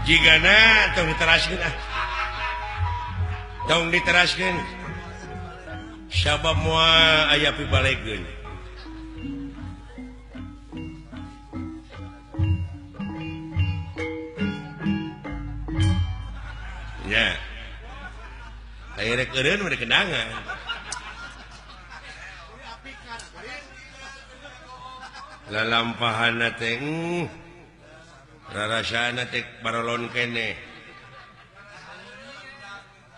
Jigana tong diteraskeun ah. Tong diteraskeun. Sabab moal aya pibalegeun. Ya. Aya rek eureun mah kenangan. Lalampahanna teh rarasana teh barolon keneh.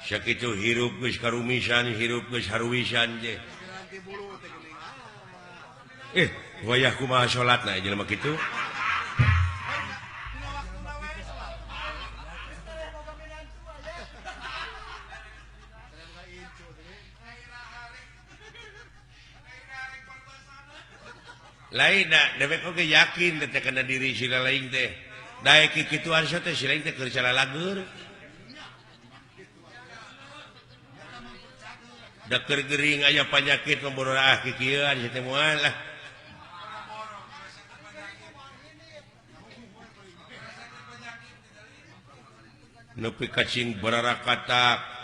Sakitu hirup geus karumisan, hirup geus haruwisan teh. Wayah kumaha salatna jelema kitu? Lain da dewek oge yakin teh kana diri sila lain teh. Daek kikituan teh si lain teh keur calalager. Da keur gering aya panyakit ngoboroah kikieuan si teh moal lah. Nepi ka cing bararakatak.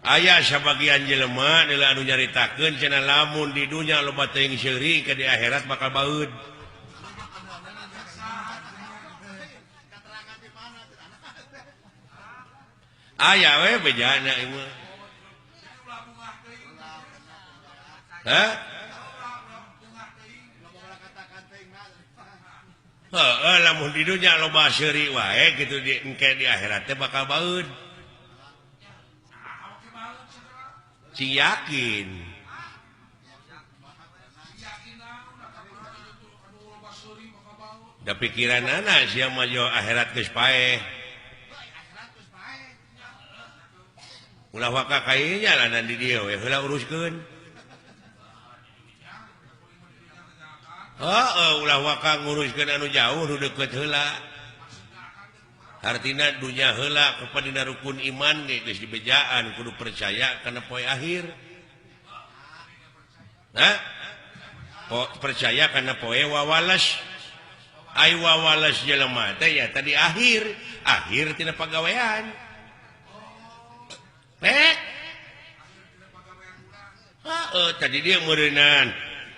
Aya sabagian jelema anu nyaritakeun cenah lamun di dunya loba teuing seuri ke di akhirat bakal baeud. Aya we bejana ieu mah. Hah? Heuh, lamun di dunya loba seuri wae kitu di engke di akhirat teh bakal baeud. Cing yakin. Da pikiranana sia mah jo akhirat geus paeh. Ulah waka ka jalanan di dieu we heula uruskeun. Heeh, ulah waka nguruskeun anu jauh nu deukeut heula. Hartina dunya heula kepada rukun iman ge geus dibejaan kudu percaya kana poe akhir. Nah, percaya kana poe wawalas. Ai wawalas jelema teh ya tadi akhir, akhir tina pagawean. Pek. Heeh, tadi dia meureunan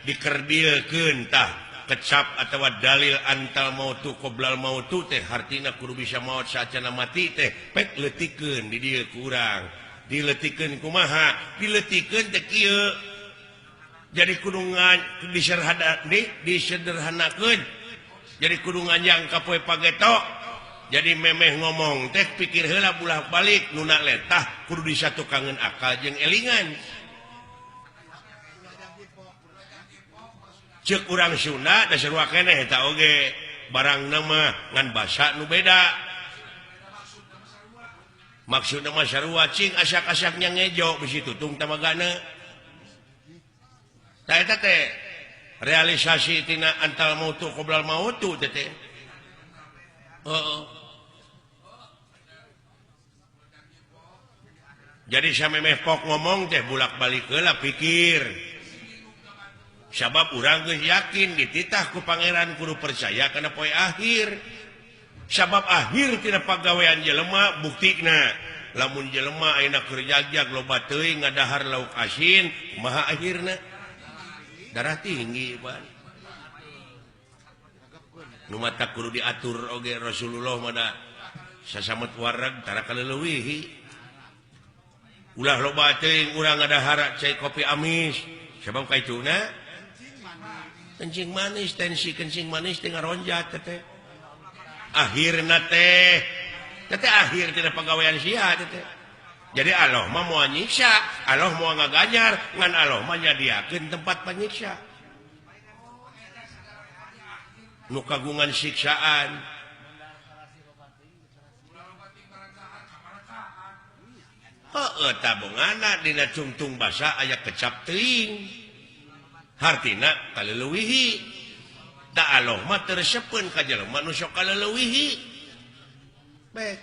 dikerdilkeun tah. Kecap atau dalil antal mautu qoblal mautu teh hartina kudu bisa maot saacana mati teh pek leutikeun di dieu ku urang dileutikeun kumaha dileutikeun teh kieu jadi kudu disederhanakeun jadi kudu nganjang ka poe pageto jadi memeh ngomong teh pikir heula bulah balik nu na letah kudu disatukangeun akal jeung elingan. Cek urang Sunda dasar keneh eta oge barang nama ngan basa nu beda maksudna mah sarua cing asak-asaknya ngejo bisi tutung tamagana tah eta teh realisasi tina antal mautu qoblal mautu teh teh heeh. Jadi samemeh pok ngomong teh bulak-balik heula pikir. Sabab urang geus yakin dititah ku pangeran kudu percaya kana poe akhir. Sabab akhir tina pagawean jelema buktina lamun jelema ayeuna keur jagjag loba teuing ngadahar lauk asin kumaha akhirna darah tinggi pan. Nu mata kudu diatur oge Rasulullah mah da sasamet wareg tara kaleuwihi. Ulah loba teuing urang ngadahar cai kopi amis sabab kaituna kencing manis, tensi kencing manis teh ngaronjat teh. Akhirna teh teh akhir tina pagawean sia teh. Jadi Allah mah moal nyiksa, Allah moal ngaganjar, ngan Allah mah nyadiakeun tempat panyiksa. Nu kagungan siksaan. Heueuh tabungana dina cungtung basa aya kecap teuing. Hartina kaleuwihi da Allah mah teu resepeun ka jelema nu sok kaleuwihi. Baik.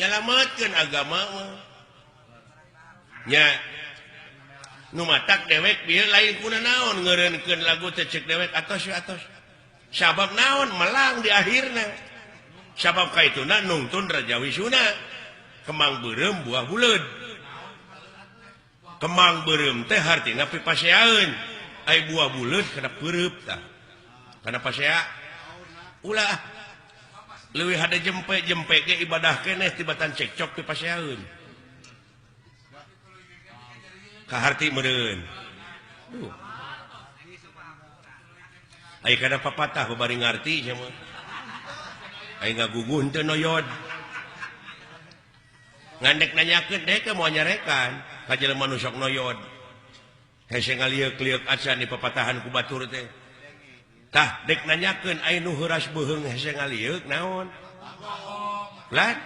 Nyalametkeun agama mah. Nya Nu matak dewek bieu lain kuna naon ngeureunkeun lagu teh cek dewek atos atos. Sabab naon melang di akhirna. Sabab kaituna nungtun Raja Wisuna. Kemang beureum buah buleud. Kemang beureum teh hartina pipaseaeun. Ai buah buleud kana peureub tah. Kana pasea ulah leuwih hade jempe-jempe ge ibadah keneh tibatan cekcok pipaseaeun. Kaharti meureun. Duh. Ai kana papatah babari ngarti sia mah. Ai ngaguguh teu noyod. Ngandek nanyakeun dek moal nyarekan ka jelema nu sok noyod. Hese ngalieuk-lieuk acan di papatahan ku batur teh. Tah dek nanyakeun ai nu heuras beuheung hese ngalieuk naon? Lan?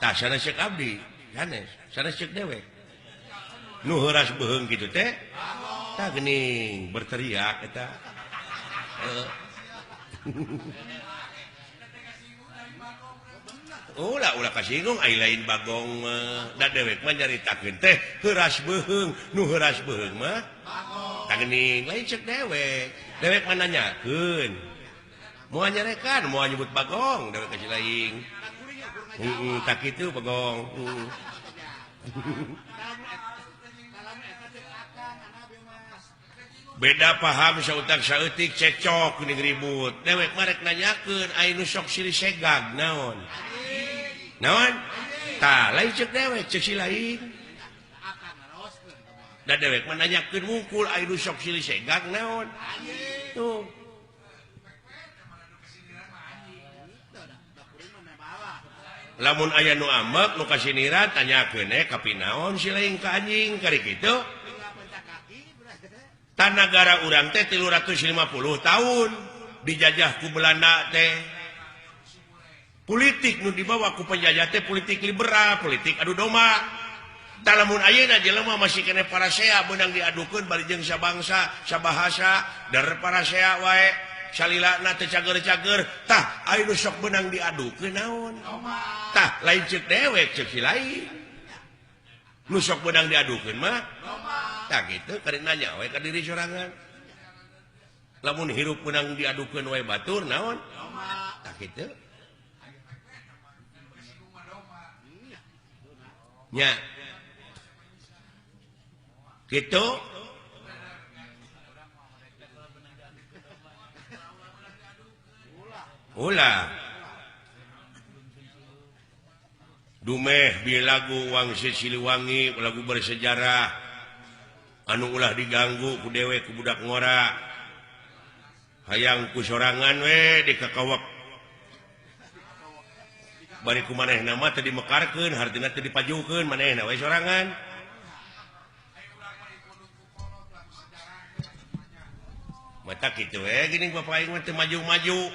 Tah sanes ceuk abdi, sanes, sanes ceuk dewek. Nu heuras beuheung kitu teh tah geuning berteriak eta. Ulah ulah kasinggung ai lain bagong da dewek mah nyaritakeun teh heuras beuheung, nu heuras beuheung mah tah geuning lain ceuk dewek. Dewek mah nanyakeun. Moal nyarekan, moal nyebut bagong, dewek kasih lain. Heeh, tah kitu bagong. Beda paham sautak saeutik cekcok geuning ribut. Dewek mah rek nanyakeun ai nu sok silih segag naon. Naon? Tah lain ceuk dewek ceuk si lain. Da dewek mah nanyakeun wungkul ai nu sok silih segag naon. Tuh. Lamun aya nu amek nu kasiniran tanyakeun kapinaon si lain ka anjing kari kitu. Tanagara urang teh 350 tahun dijajah ku Belanda teh. Politik nu dibawa ku penjajah teh politik liberal, politik adu domba. Tah lamun ayeuna jelema masih keneh parasea beunang diadukeun bari jeung sabangsa, sabahasa, dar parasea wae salilana teh cager-cager. Tah aya nu sok beunang diadukeun naon? Tah lain ceuk dewek ceuk si lain. Nu sok beunang diadukeun mah tah kitu karek nanya we ka diri sorangan. Lamun hirup beunang diadukeun wae batur naon? Tah kitu. Nya. Kitu. Ulah. Dumeh bi lagu Wangsit Siliwangi, lagu bersejarah. Anu ulah diganggu ku dewek ku budak ngora. Hayang ku sorangan we dikakawak. Bari ku manehna mah teu dimekarkeun, hartina teu dipajukeun, manehna we sorangan. Mata kitu we geuning bapak aing mah teu maju-maju.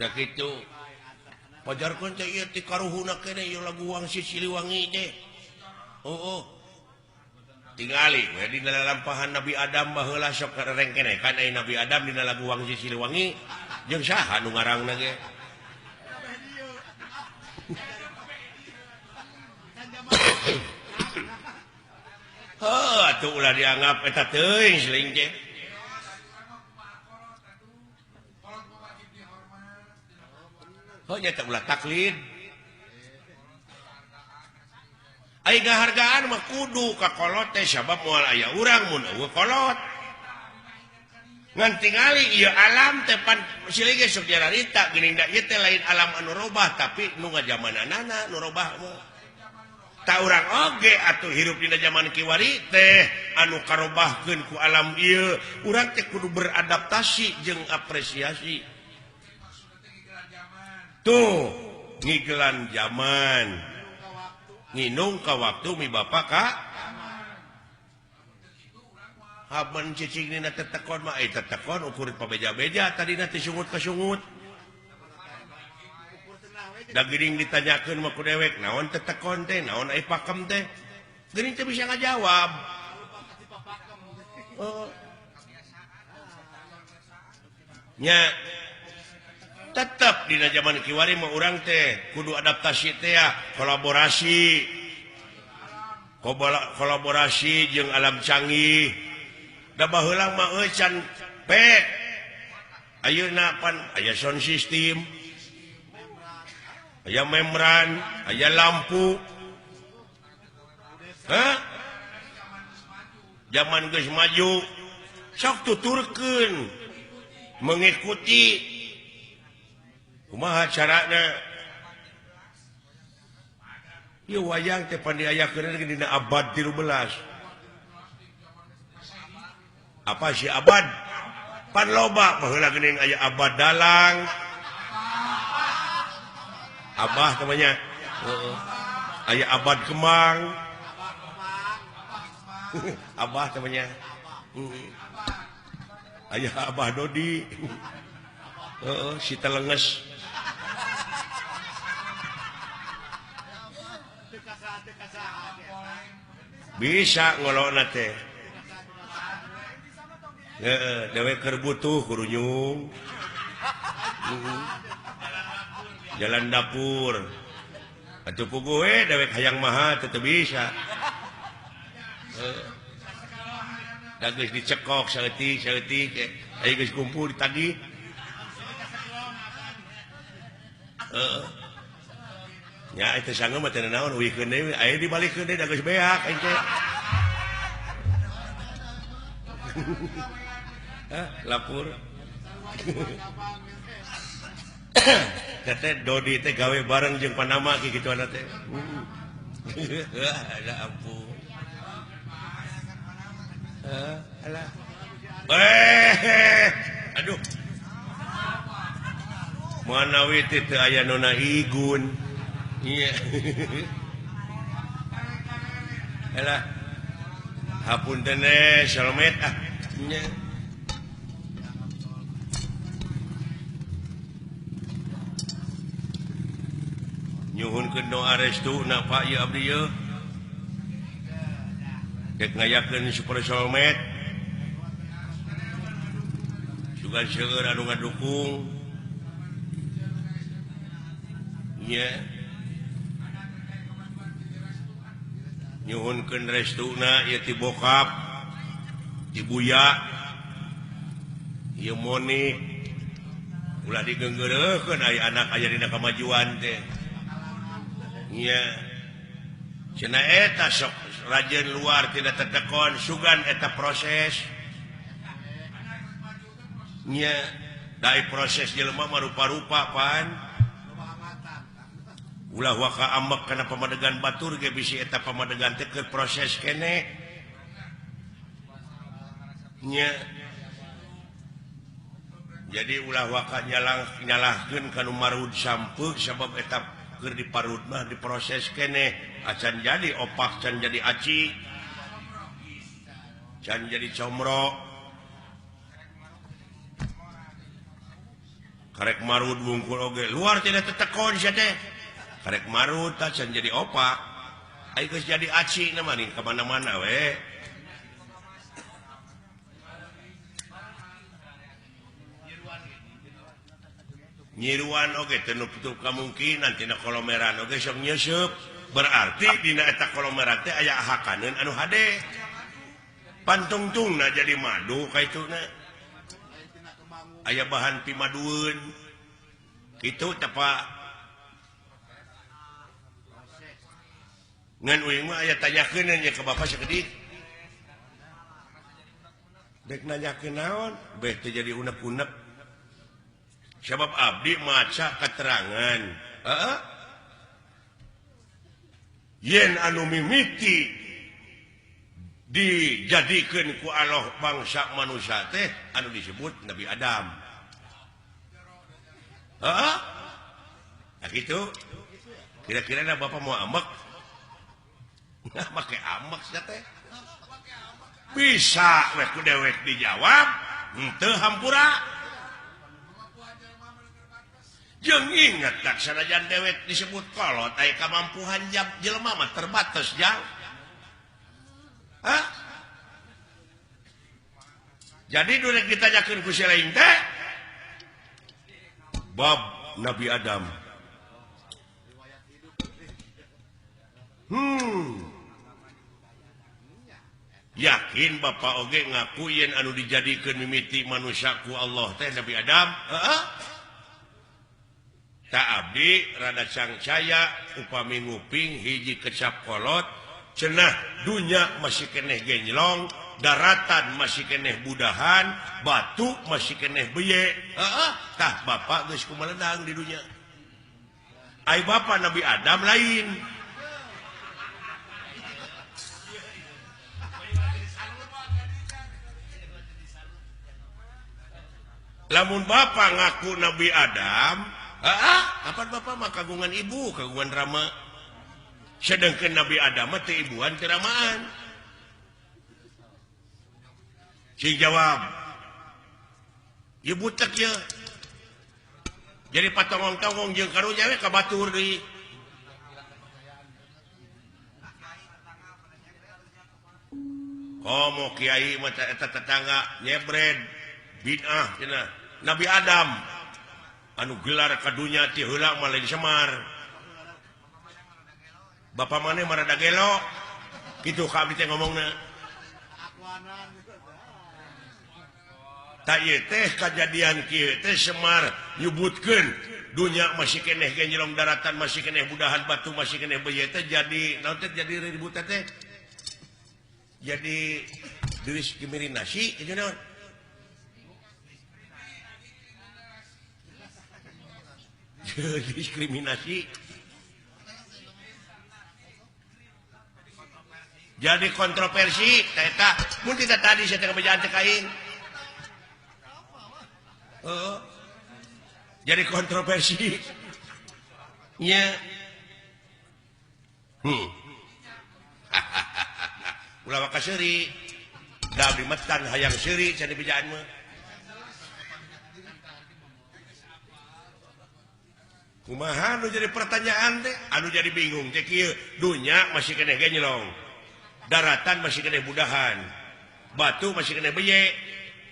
Da kitu. Pajarkeun teh ieu ti karuhuna keneh ieu lagu Wangsit Siliwangi teh. Oh, oh. Tingali we dina lalampahan Nabi Adam baheula sok rengkeneh kan aya Nabi Adam dina lagu Wangsit Siliwangi jeung saha nu ngarangna ge. Heuh atuh ulah dianggap eta teuing siling teh. Heuh nya teh ulah taklid. Ai ngahargaan mah kudu ka kolot teh sabab moal aya urang mun eueuh kolot. Ngan tingali ieu alam teh pan silih ge sok jararita geuning da ieu teh lain alam anu robah tapi nu ngajamananana nu robah mah. Ta urang oge atuh hirup dina jaman kiwari teh anu karobahkeun ku alam ieu, urang teh kudu beradaptasi jeung apresiasi. Tuh, ngigelan jaman. Nginung ka waktu mi bapak ka haban cicing dina tetekon mah tetekon ukur pabeja-beja tadina teh sungut ka sungut. Da geuning ditanyakeun mah ku dewek naon tetekon teh naon ai pakem teh geuning teh bisa ngajawab. Oh. Nya tetep dina zaman kiwari mah urang teh kudu adaptasi teh ya, kolaborasi. Kolaborasi jeung alam canggih. Da baheula mah euy can pek. Ayeuna pan aya sound system. Aya membran, aya lampu. Hah? Zaman geus maju, sok tuturkeun mengikuti kumaha carana. Ieu wayang teh pan diayakeun dina abad 13. Apa sih abad? Pan loba baheula geuning aya abad dalang. Abah namanya. Heeh. Aya abad kemang. Abah namanya. Aya Abah Dodi. Heeh, si telenges. Bisa ngolokna teh. Heeh, dewek keur butuh kurunyung. Jalan dapur. Atuh puguh we dewek hayang maha teu bisa. Heeh. Da geus dicekok saeutik-saeutik aya geus kumpul ditagih. Heeh. Nya eta sanggeum mah teu naon uihkeun deui aya dibalikeun deui da geus beak aing teh. Hah, lapur. Teh Dodi teh gawe bareng jeung Panama kitu ana teh. Ada ampun. Alah. Aduh. Manawi teh teu aya nona igun. Iya. Alah. Hapunten salmet ah. Nya. Nyuhunkeun doa restu na Pak ieu abdi ieu. Dek ngayakeun super solmet. Sugan seueur anu ngadukung. Nya. Nyuhunkeun restuna ieu ti bokap, ti buya, ieu Moni. Ulah digeunggeureuhkeun aya anak aya dina kamajuan teh. Nya. Cenah eta sok rajin luar tidak tetekon sugan eta proses. Nya, dai proses jelema mah rupa-rupa pan. Ulah waka ambek kana pamadegan batur ge bisi eta pamadegan teh keur proses keneh. Nya. Jadi ulah waka nyalahkeun ka nu marud sampeuk sabab eta keur diparud mah diproses keneh acan jadi opak, can jadi aci, can jadi comro. Karek marud wungkul oge luar tidak tetekon sia teh. Karek marud tah can jadi opak, ai geus jadi aci na mah ka mana-mana we. Nyiruan oge teu nutup kamungkinan tina kolomeran oge sok nyeusup. Berarti dina eta kolomeran teh aya hakaneun anu hade. Pantungtungna jadi madu kaituna. Aya bahan pimadueun. Kitu teh Pak. Ngan uing mah aya tanyakeun nya ka bapak sakedik. Dek nanyakeun naon? Beh teu jadi unek-unek. Sebab abdi maca keterangan. Heeh. Yen anu mimiti dijadikeun ku Allah bangsa manusia teh anu disebut Nabi Adam. Heeh. Nah gitu. Kira-kira da bapak mau ambek? Nah, make ambek sia teh. Bisa we ku dewek dijawab, henteu hampura. Jeung inget tak sanajan dewek disebut kolot aya kamampuhan jelema mah terbatas jang. Hah? Jadi durek ditanyakeun ku si lain teh bab Nabi Adam. Yakin Bapak oge ngaku yen anu dijadikeun mimiti manusia ku Allah teh Nabi Adam. Heeh. Tak abdi rada cangcaya upami nguping hiji kecap kolot cenah dunya masih keneh genjlong, daratan masih keneh budahan, batu masih keneh beye. Heeh, tah bapak geus kumaledang di dunya. Ai bapak Nabi Adam lain. Lamun bapak ngaku Nabi Adam, heeh, kapan bapak mah kagungan ibu, kagungan rama. Sedangkan Nabi Adam mah teu ibuan teu ramaan. Sing jawab. Ieu butek ye. Jadi patongong-tongong jeung karunya we ka batur deui. Komo kiai mah eta tetangga nyebred bid'ah cenah. Nabi Adam anu gelar ka dunya ti heula mah lain Semar. Bapak maneh mah rada gelo. Kitu ka abdi teh ngomongna. Tak ieu teh kajadian kieu teh Semar nyebutkeun dunya masih keneh genjlong, daratan masih keneh budahan, batu masih keneh beuye teh jadi naon teh jadi ribut teh. Jadi diskriminasi itu naon? Diskriminasi. Jadi kontroversi eta mun kita tadi saya teh bejaan teh kaing. Oh. Jadi kontroversi. Nya. Ulah waka seuri. Da abdi metan hayang seuri cenah bejaan mah. Kumaha anu jadi pertanyaan teh? Anu jadi bingung teh kieu, dunya masih keneh genjlong. Daratan masih keneh budahan. Batu masih keneh beye.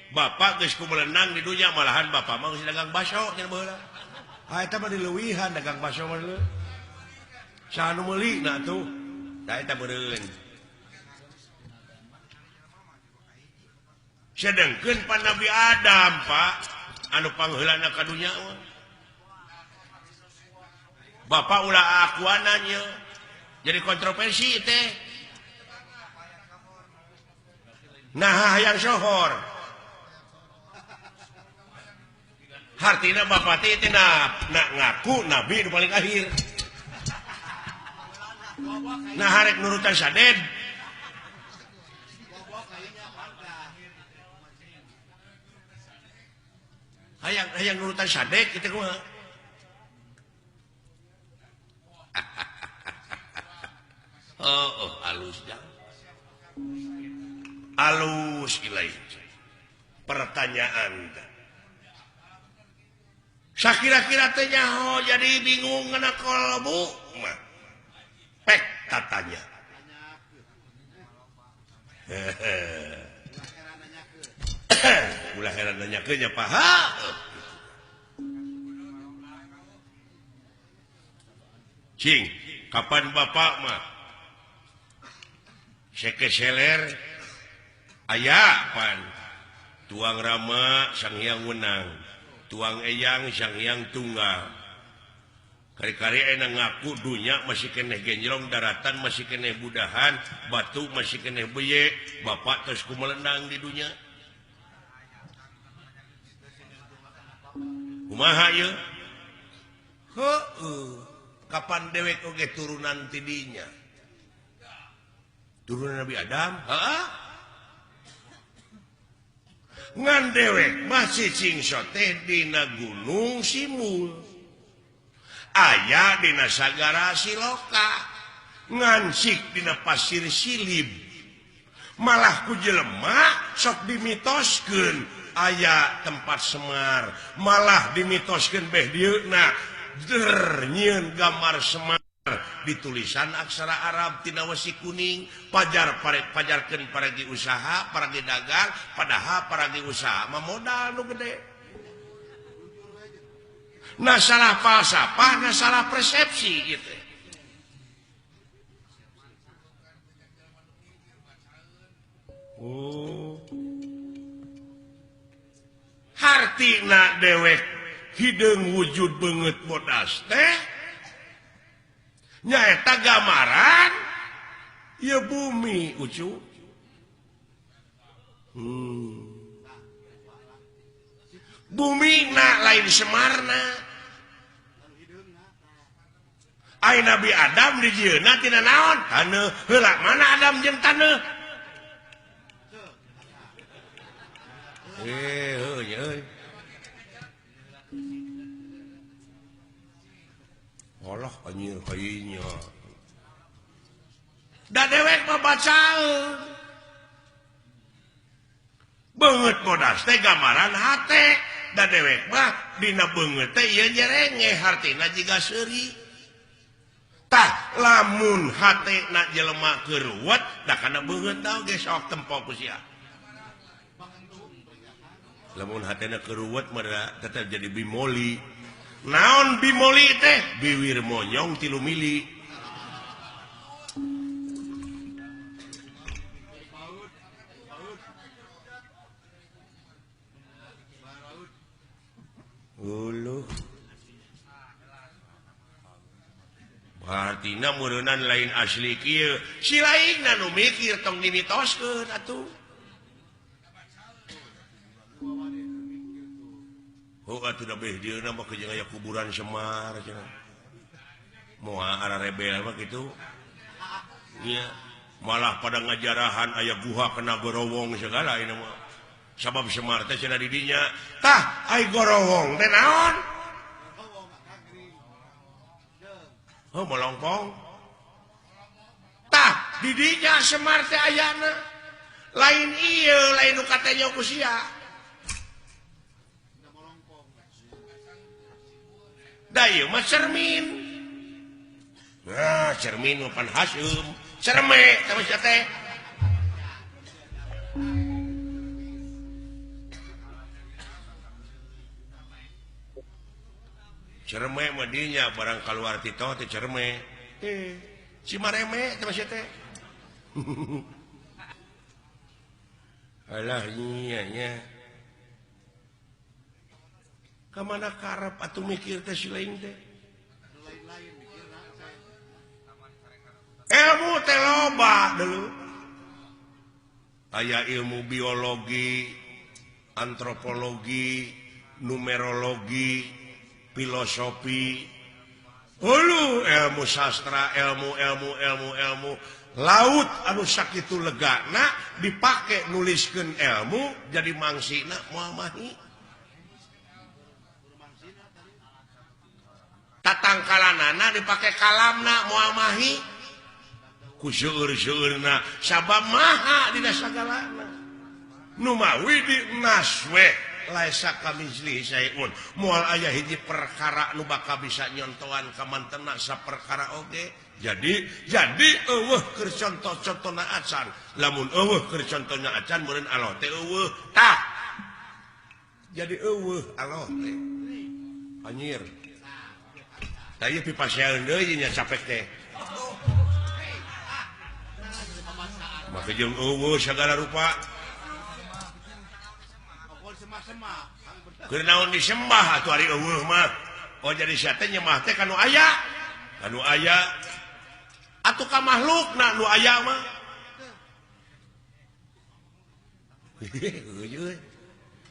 Bapak geus kumelenang di dunya malahan bapak mah geus dagang baso nya baheula. Ha eta mah dileuwihan dagang baso mah leuh. Saha nu meuli na atuh? Da eta beureun. Sedengkeun pan Nabi Adam, Pak, anu pangheulana ka dunya mah. Bapak ulah akuananya. Jadi kontroversi teh. Nah hayang sohor. Hartina bapak teh teh nak ngaku nabi nu paling akhir. Nah harek nurutan saded. Hayang hayang nurutan saded kitu kumaha? Oh, oh halus jang. Alus ilai. Pertanyaan. Sakira-kira teh nyaho jadi bingung ngena kolbu mah. Pek tatanya. Ulah heran nanyakeun nya paha. Cing, kapan bapak mah sekeseler aya pan tuang rama sang hyang wenang, tuang eyang sang hyang tunggal. Kari-kari enak ngaku dunya masih keneh genjlong, daratan masih keneh budahan, batu masih keneh beye, bapak terus kumelenang di dunya. Kumaha ieu? Heueuh, kapan dewek oge turunan ti dinya? Turunan Nabi Adam? Heeh. Ngan dewek masih cingso teh dina gunung Simul. Aya dina sagara Siloka. Ngansik dina pasir Silib. Malah ku jelema sok dimitoskeun aya tempat Semar. Malah dimitoskeun beh dieuna der nyieun gambar Semar ditulisan aksara Arab tina wesi kuning, pajar pajarkeun paragi usaha, paragi dagang, padahal paragi usaha mah modal nu gede. Nah salah falsafah, nah salah persepsi gitu. Hartina dewek hideung wujud beungeut bodas teh nyaeta gambaran ieu bumi ucu. Bumi na lain Semarna. Ai Nabi Adam dijieunna tina naon? Taneuh. Heula mana Adam jeung taneuh? Heuh nya euy. Allah anjir kayanya. Da dewek mah bacaeun. Beungeut bodas teh gambaran hate. Da dewek mah dina beungeut teh ieu nyerenge hartina jiga seuri. Tah lamun hatena jelema keur ruwet da kana beungeut oge sok tempo ku sia. Lamun hatena keur ruwet mah tetep jadi bimoli. Naon bimoli teh? Biwir monyong 3 mili. Uluh. Hartina meureunnan lain asli kieu. Si lainna nu mikir tong dimitoskeun atuh. Oh atuh da beh dieuna mah jeung aya kuburan Semar cenah. Moal ararebel mah kitu. Nya malah pada ngajarahan aya guha kena gorowong segala ieu mah. Sabab Semar teh cenah di dinya. Tah ai gorowong teh naon? Oh molongpong. Tah di dinya Semar teh ayana. Lain ieu lain nu katanya ku sia. Da ieu mah cermin. Nah, cermin mah pan haseum. Cerme teh mah sia teh. Cerme mah dinya barang kaluar ti teh cerme. Cimareme teh mah sia teh. Alah nya nya. Kamana karep atuh mikir teh si lain teh. Ilmu teh loba dulu. Aya ilmu biologi, antropologi, numerologi, filosofi, hulu ilmu sastra, ilmu ilmu ilmu ilmu laut anu sakitu legana dipake nuliskeun ilmu jadi mangsina moal mahi. Tatangkalanana dipake kalamna moal mahi ku seueur-seueurna sabab maha dina sagalana. Nu mawi di naswe laisa kamitslihi syai'un moal aya hiji perkara nu bakal bisa nyontoan ka mantena saperkara oge. Jadi eueuh keur contoh-contona acan. Lamun eueuh keur contona acan meureun Allah teh eueuh. Tah jadi eueuh Allah teh anjir. Tah ieu pipasean deui nya capek teh. Maka jeung eueuh sagala rupa. Keur naon disembah atuh ari eueuh mah. Oh jadi sia teh nyembah teh ka nu aya. Ka nu aya atuh ka makhlukna nu aya mah.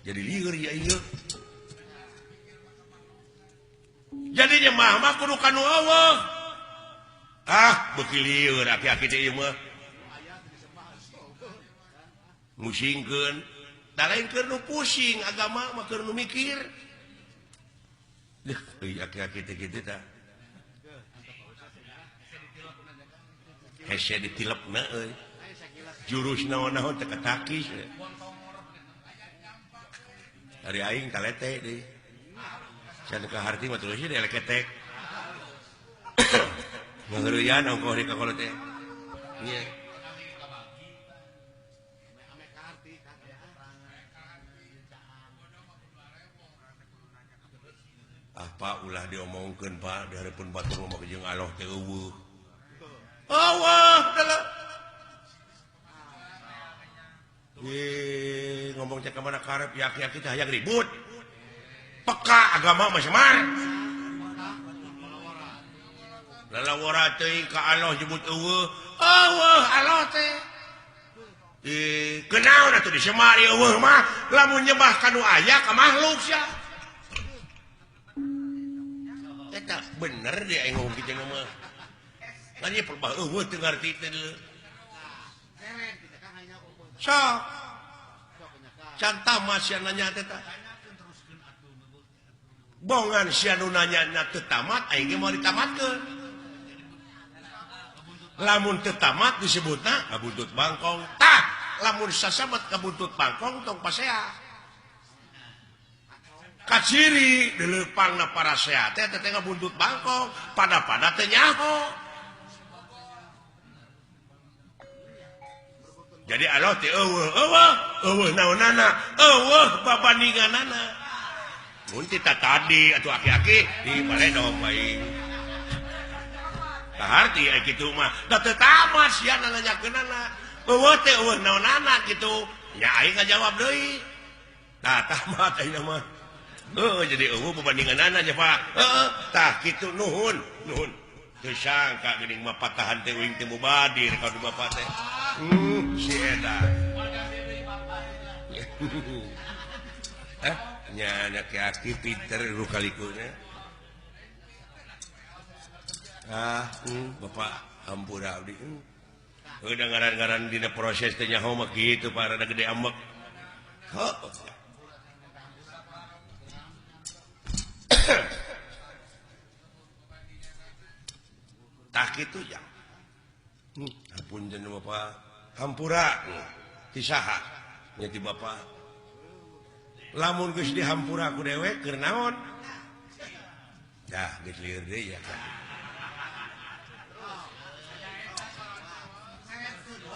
Jadi lieur ya ieu. Jadi nyembah mah kudu ka nu eueuh. Ah, beuki lieur aki-aki teh ieu mah. Musingkeun. Da lain keur nu pusing agama mah keur nu mikir. Deuh, euy aki-aki teh kitu tah. Hese ditilepna euy. Jurus naon-naon teh katakis. Ari aing kalete deui. Can ka harti mah terus deui leketek. Ngageureuyan ongkoh di ka kolot teh. Nya. Ah Pak ulah diomongkeun Pak di hareupeun batur mah jeung Allah teh eueuh. Eueuh deuleu. Ye ngomong teh ka mana karep ya aki-aki teh hayang ribut. Peka agama mah Semar. Lalawara teuing ka Allah nyebut eueuh. Eueuh Allah teh. Kenaon atuh di Semar eueuh mah lamun nyembah ka nu aya ka makhluk sia. Eta bener dia aing ngomong kitu mah. Ngan ieu perbah eueuh teu ngarti teh. Sok. Can tamat sia nanya teh tah. Bongan sia nu nanya na teu tamat aing ge moal ditamatkeun. Lamun teu tamat disebutna kabuntut bangkong. Tah, lamun sasamet kabuntut bangkong tong pasea. Kaciri dileupangna parasea teh teh ngabuntut bangkong, pada-pada teu nyaho. Jadi Allah teh eueuh eueuh eueuh naonana eueuh babandinganana. Mun ti tadi atuh aki-aki di baledog bae. Kaharti ai kitu mah da teu tamat sia nanyakeunana. Eueuh teh eueuh naonana kitu. Nya aing ngajawab deui. Tah tamat ayeuna mah. Heuh jadi eueuh babandinganana nya Pak. Heuh tah kitu nuhun nuhun. Teu sangka geuning mah patahan teh uing teh mubadir ka du bapak teh. Si eta. Nya aki-aki pinter rukalikunya. Ah, bapak hampura abdi. Udah ngaran-ngaran dina proses teh nyaho mah kitu Pak rada gede ambek. Heuh. Tah kitu ya. Ampun jeneng bapak. Hampura ti saha nya ti bapak. Lamun geus dihampura ku dewek keur naon? Dah geus lieur deui ya.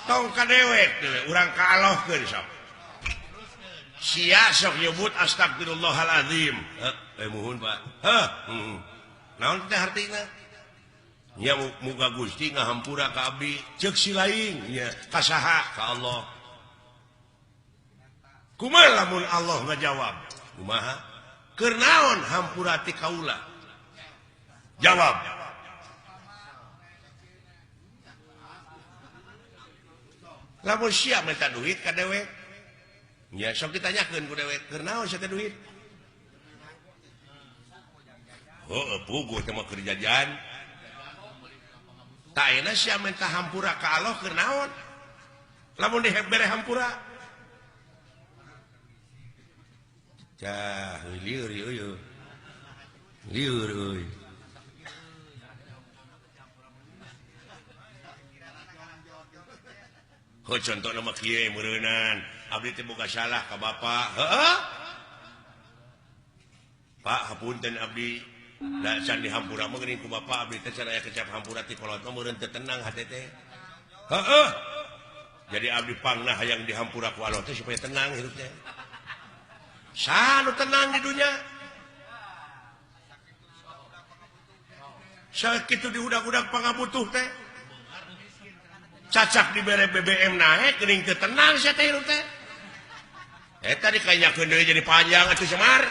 Tong ka dewek deui urang ka Allahkeun sok. Sia sok nyebut astagfirullahalazim. Heuh, muhun Pak. Heuh, naon teh hartina? Nya muga Gusti ngahampura ka abdi ceuk si lain nya ka saha ka Allah. Kumaha lamun Allah ngajawab? Kumaha? Keur naon hampura ti kaula? Jawab. Lamun sia minta duit ka dewek nya sok ditanyakeun ku dewek keur naon sia teh duit? Heuh puguh teh mah keur jajan. Tak enak sia minta hampura ka Allah keur naon? Lamun dibere hampura. Cah, lieur ieu. Lieur euy. Heuh contona mah kieu meureunan. Abdi teh boga salah ka bapak. Heuh. Pak, hapunten abdi. Da can dihampura mah geuning ku bapak abdi teh can aya kecap hampura ti kolot mah meureun teu tenang hate teh. Heueuh. Jadi abdi pangna hayang dihampura ku Allah teh supaya tenang hirup teh. Saha nu tenang di dunya? Sakitu diudag-udag pangabutuh teh. Cacak dibere BBM naek geuning teu tenang sia teh hirup teh. Eta dikanyakeun deui jadi panjang atuh Semar.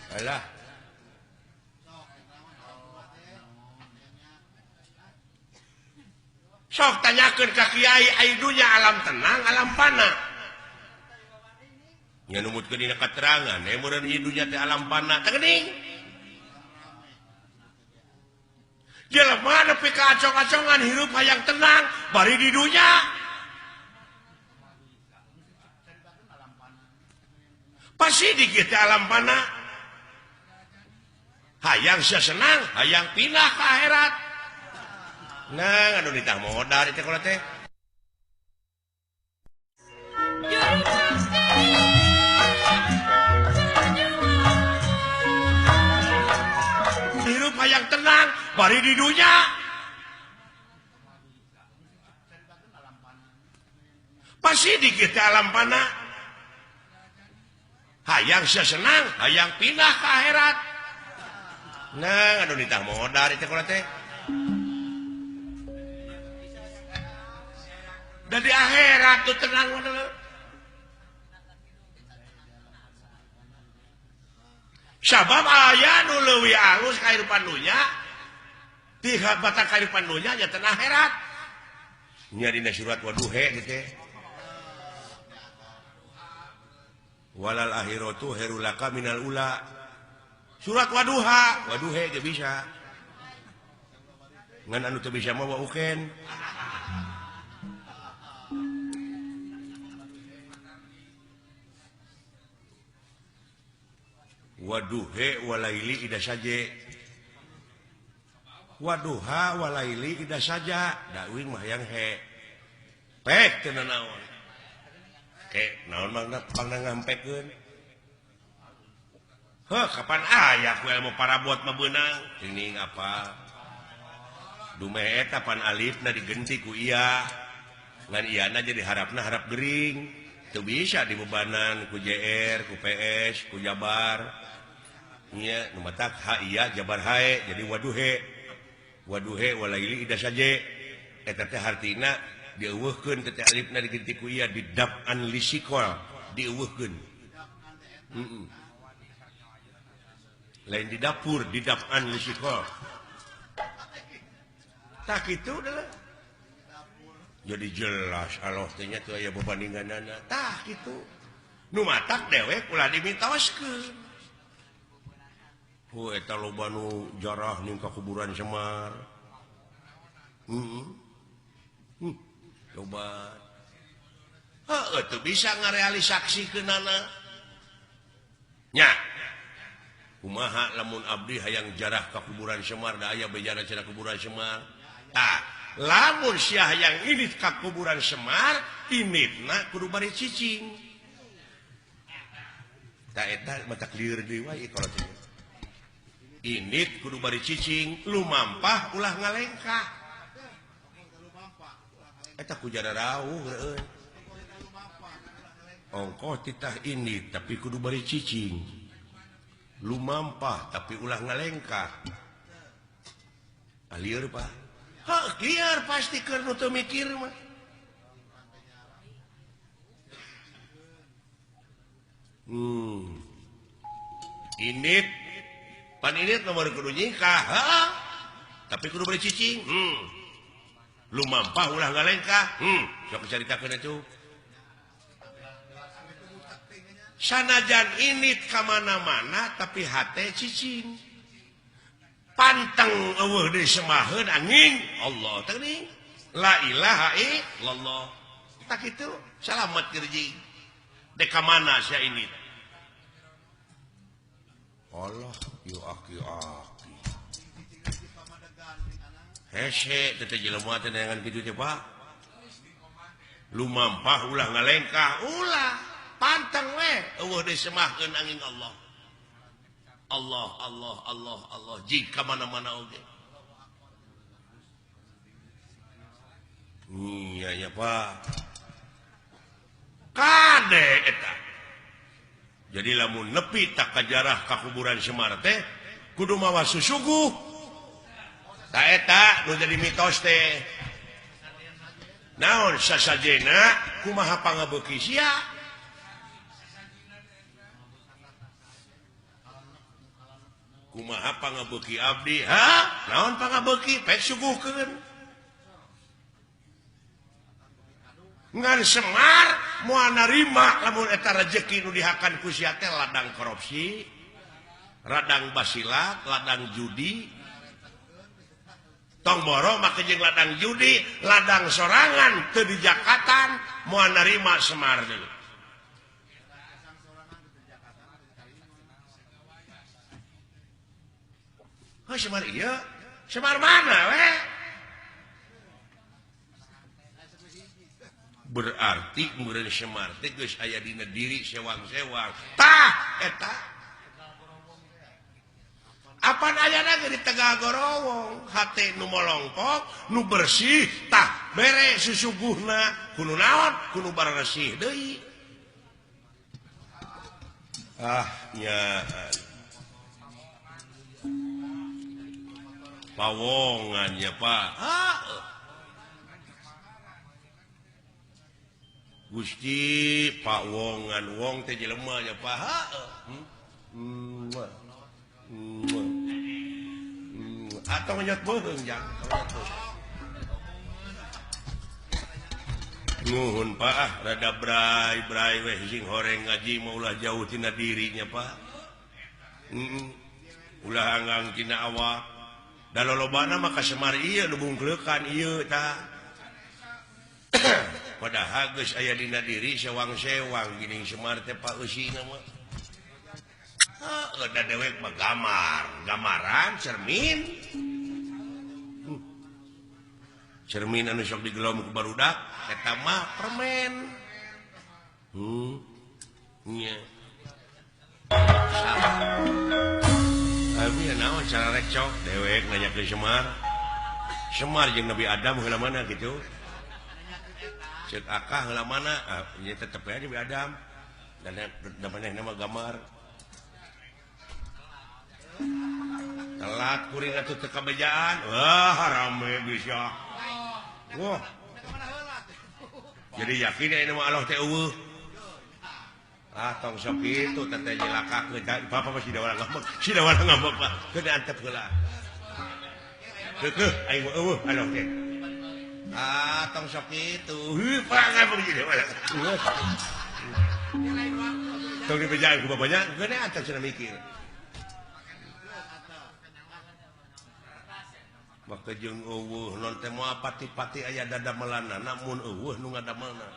Alah. Sok tanyakeun ka kiai ai dunya alam tenang alam pana. Nya numutkeun dina katerangan meureun ieu dunya teh alam pana teh geuning. Jelema nepi ka acong-acongan hirup hayang tenang bari di dunya. Pasti dikit teh alam pana. Hayang sia senang, hayang pindah ke akhirat. Nah, anu ditah modal teh kalau teh. Hirup hayang tenang, bari di dunya. Pasti dikit teh alam pana. Hayang sia senang, hayang pindah ke akhirat. Nah, anu ditah modal teh kalau teh. Dan di akhirat tuh tenang mana. Sabab aya nu leuwih alus kahirupan dunya ti batak kahirupan dunya nya teh akhirat. Nya dina surat waduhe teh. Walal akhiratu khairul laka minal ula. Surat waduha, waduhe ge bisa. Ngan anu teu bisa mah wa uken. Waduhe walaili ida saje. Waduha walaili ida saja. Da uing mah yang he. Pek teu naon. Ke naon mangna pangna ngampekeun. Heuh kapan aya ku ilmu parabot mah beunang. Geuning apa? Dumeh eta pan alifna digenti ku iya. Ngan iyana jadi harapna harap gering. Teu bisa dibebanan ku JR, ku PS, ku Jabar. Nya nu matak ha iya Jabar hae jadi waduhe. Waduhe walaili ida saje. Eta teh hartina dieuweuhkeun teh alifna digenti ku iya didap'an lisikol dieuweuhkeun. Heeh. Lain di dapur didap'an lisikol. Tah kitu adalah. Jadi jelas Allah teh nya teu aya bebandinganana. Tah kitu. Nu matak dewek ulah dimitoskeun. Hu eta loba nu jarah ning ka kuburan Semar. Heeh. Loba. Heuh teu bisa ngarealisaksikeunana. Nya. Kumaha lamun abdi hayang jarah ka kuburan Semar da aya bejana cenah kuburan Semar. Tah, lamun sia hayang indit ka kuburan Semar, inditna kudu bari cicing. Tah eta mata lieur deui wae kalau teh. Indit kudu bari cicing, lumampah ulah ngalengkah. Eta ku jara rauh heueuh. Ongkoh titah indit tapi kudu bari cicing. Lumampah tapi ulah ngalengkah. Lieur Pak. Heuh, lieur pasti keur nu teu mikir mah. Indit pan indit nomor kudu nyingkah, heeh. Tapi kudu bari cicing. Lumampah ulah ngalengkah. Sok caritakeun atuh. Sanajan indit ka mana-mana tapi hate cicing. Panteng eueuh deui semaheun angin Allah teh geuning. La ilaha illallah. Tah kitu salamet kirji. Dek ka mana sia indit? Allah yu aki aki. Hese teh jelema teh neangan kitu teh Pak. Lumampah ulah ngalengkah, ulah panteng we eueuh deui semahkeun angin Allah. Allah Allah Allah Allah jika mana-mana oge. Iya ya Pak. Kade eta. Jadi lamun nepi tak kajarah ka kuburan Semar teh kudu mawa susuguh. Ta eta nu jadi mitos teh. Naon sasajena kumaha pangabeuki sia? Kumaha pangabeuki abdi? Ha? Naon pangabeuki? Pek suguhkeun. Ngan Semar moal narima lamun eta rejeki nu dihakan ku sia teh ladang korupsi, ladang basilat, ladang judi. Tong boro make jeung ladang judi, ladang sorangan teu dijakatan moal narima Semar deui. Heuh Semar ieu, Semar mana we? Berarti meureun Semar teh geus aya dina diri sewang-sewang. Tah eta. Apan ayana ge di Tegal Gorowong, hate nu molongkok, nu bersih, tah bere susuguhna, kudu naon, kudu baresih deui. Ah nya. Pawongan ya Pak. Ah. Gusti Pak Wongan wong teh jelema nya Pak. Atau ngenyot beuheung jang. Nuhun Pak ah rada bray-bray weh sing horeng ngaji mah ulah jauh tina dirinya Pak. Ulah anggang tina awak. Da lolobana mah ka Semar ieu nu bungkleukan ieu tah. Padahal geus aya dina diri sewang-sewang geuning Semar teh Pak eusina mah. Heuh da dewek mah gamar, gamaran cermin. Cermin anu sok digelom ku barudak eta mah permen. Nya. Abi naon cara rekcok dewek nanya ke Semar. Semar jeung Nabi Adam heula mana kitu? Cek akah heula mana? Ah, nya tetep aja Nabi Adam. Dan da manehna mah gamar. Telat kuring atuh teu kabejaan. Wah, rame bisa. Wah. Jadi yakin aya mah Allah teh eueuh. Ah, tong sok kitu teh teh nyelakakeun. Bapak mah sida urang ngambek. Sida urang ngambek Pak. Keun antep heula. Keukeuh aing mah eueuh Allah teh. Ah, tong sok kitu. Heuh, Pak ngambek sida urang. Tong dibejaan ku bapaknya, keun antep cenah mikir. Maka jeung eueuh non teh moal pati-pati aya dadamelanna namun eueuh nu ngadamelna.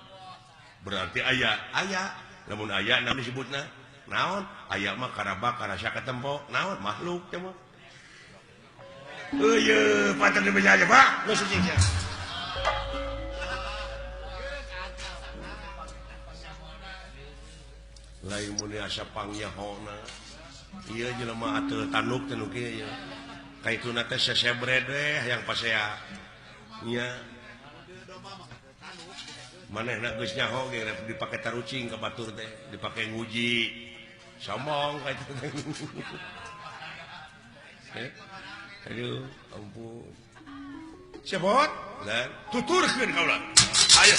Berarti aya, aya. Lamun aya naon disebutna? Naon? Aya mah karaba karasa katempo. Naon makhluk teh mah. Eueuh, patah dibeja aja, Pak. Geus suci sia. Lain mun asa pangyahona. Ieu jelema ateul tanduk teh nu kieu ieu. Kaituna teh sesebred we hayang pasea. Nya. Manehna geus nyaho ge dipake tarucing ka batur teh, dipake nguji. Sombong kaitu teh. Aduh, ampun. Sebot, lan tuturkeun kaula. Ayo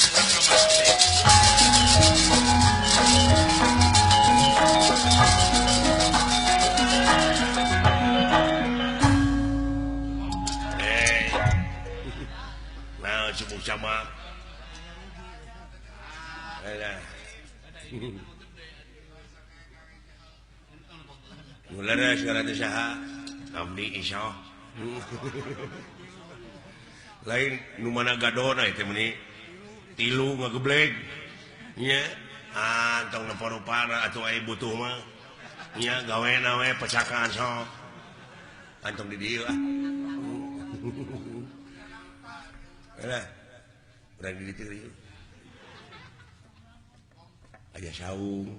nah, cukup sama. Mulai sekarang itu saha, abdi isya. Lain nu mana gadona itu meni tilu ngageblek, nya, antong nempo-rupana atuh ai butuh mah, nya gawena we pecakan sok, antong di dieu ah. Alah, urang di dieu ieu. Aya saung.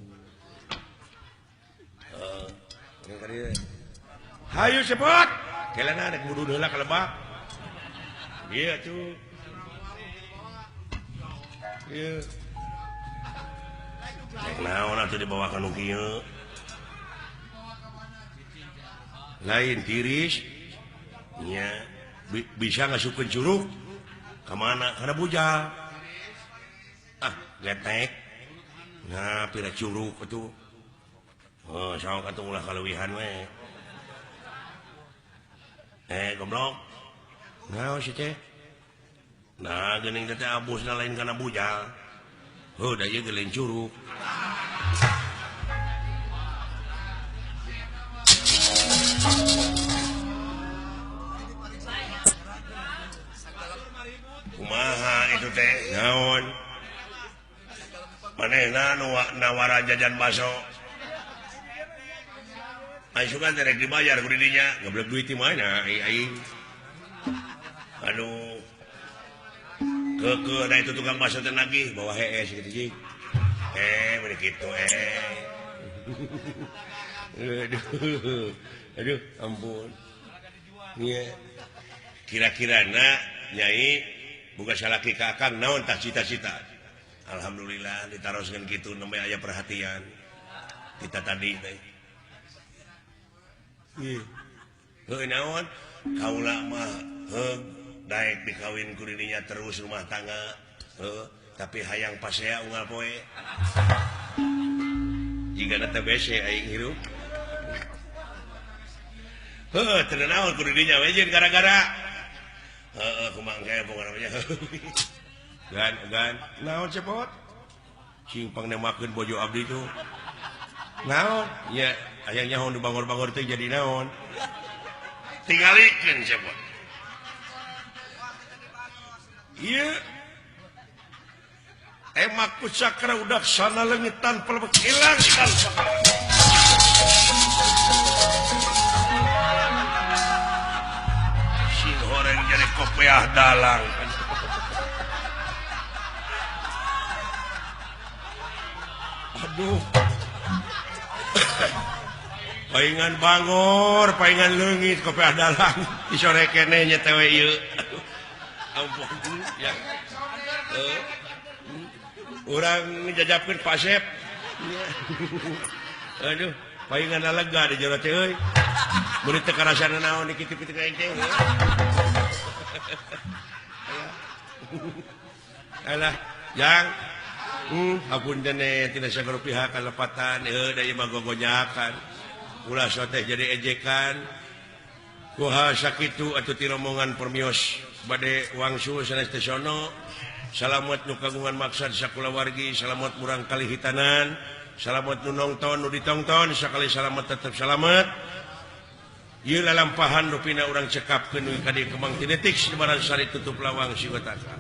Heeh, ka dieu. Hayu cepot. Kelana rek mudun heula ka lebak. Ieu atuh. Ieu. Rek naon atuh dibawa ka nu kieu. Lain tiris. Nya bisa ngasupkeun curug. Ka mana? Kana bujal. Ah, getek. Nah, pira curug atuh. Oh, sok atuh ulah kaleuwihan we. Goblok. Naon sih teh? Nah, geuning teh abusna lain kana bujal. Heuh, da ieu ge lain curug. Kumaha itu teh? Naon? Manehna nu nawaran jajan baso. Aing sugan teh rek dibayar ku didinya, geblek duit ti mana aing. Aduh. Keukeuh da itu tukang baso teh nagih bawa hees kitu cing. Bener kitu Aduh. Aduh, ampun. Nya. Kira-kirana Nyai boga salaki ka Akang naon tah cita-cita. Alhamdulillah ditaroskeun kitu nembe aya perhatian. Kita tadi teh. Heuh naon kaula mah heug daek dikawin ku dirinya terus rumah tangga. Heuh Tapi hayang pasea unggal poe. Jigana teh bese aing hirup. Heuh, teu naon kudu dinya we jeung gara-gara. Heeh, kumaha engke pokona mah. Gan gan naon cepot? Cing pangnemakeun bojo abdi tuh. Naon? Nya hayang nyaho nu bangor-bangor teh jadi naon? Tingalikeun cepot. Ieu emak ku cakra udak sana leungit tanpa lebek hilang tanpa. Sing horeng jadi kopiah dalang. Aduh. Paingan bangor, paingan leungit kopiah dalang. Disore keneh nya teh we ieu. Ampun ya. Urang ngejajapkeun Pak Sep. Aduh, paingan lega di jero teh euy. Mun teu karasana naon di kitu-kitu ka aing teh. Alah, jang. Apunten tina sagala pihak kalepatan da ieu mah gogonyakan. Ulah teh jadi ejekan. Kuha sakitu atuh ti rombongan permios bade wangsul sanes teh sono. Salamet nu kagungan maksad sakulawargi, salamet murang kali hitanan, salamet nu nongton nu ditongton, sakali salamet tetep salamet. Ieu lalampahan rupina urang cekapkeun ka dieu Kemang Tinetik Lebaran Sari tutup lawang sigotaka.